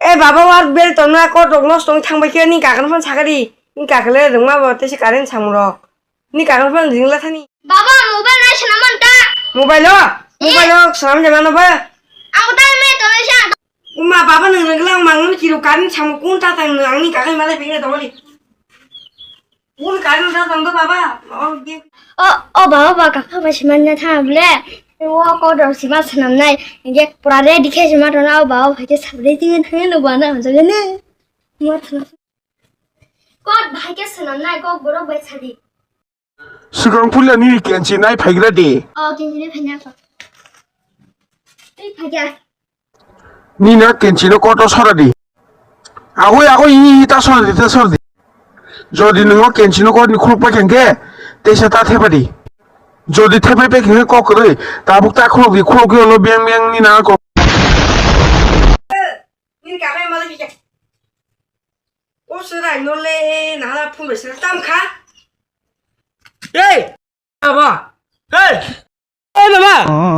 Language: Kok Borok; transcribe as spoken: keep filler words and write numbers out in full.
E baba, war bel tongna kot rok nosto wng thangbai khe ni kakan phan sakari. Ni kakle rwngma bo tei se current samung rok. Ni kakan phan jingla thani. Baba, mobile nai swnam man ta. Mobile o? Eh. Mobile o swnam jama no ba? Ang ta me to nai sa. Uma baba nang rwngla ang mangno kiro current samung kun ta tang nang ni kakan malai bini tongani. Phone current rok tong do baba. O, o baba ba kaka ba siman na tha bole. O ko do sima sanam nai. Ge pura ready khe sima to na o baba phai khe sabri ting thang no ba na hamsa ne. Mo thang. Ko bhai khe sanam nai ko borok bai sadi. Swkang puila nini kenchi nai phaigra de. O kenchi nai phai na ko. Ei phai khe. Nina kenchino koto sora di. Agoi, agoi, i, i, ta sora di, ta sora di. Jodi nungo kenchino kotni khuluk pai khe, teisa ta thepa di. Jodi thepai pai khe kok kwrwi, tabuk ta khuluk di, khuluk yo lo beng beng ni na ko. Nini kakai malai bikha. O serai no le nahara phun bai serai tam kha. Ei! Baba! Hey! Ei baba!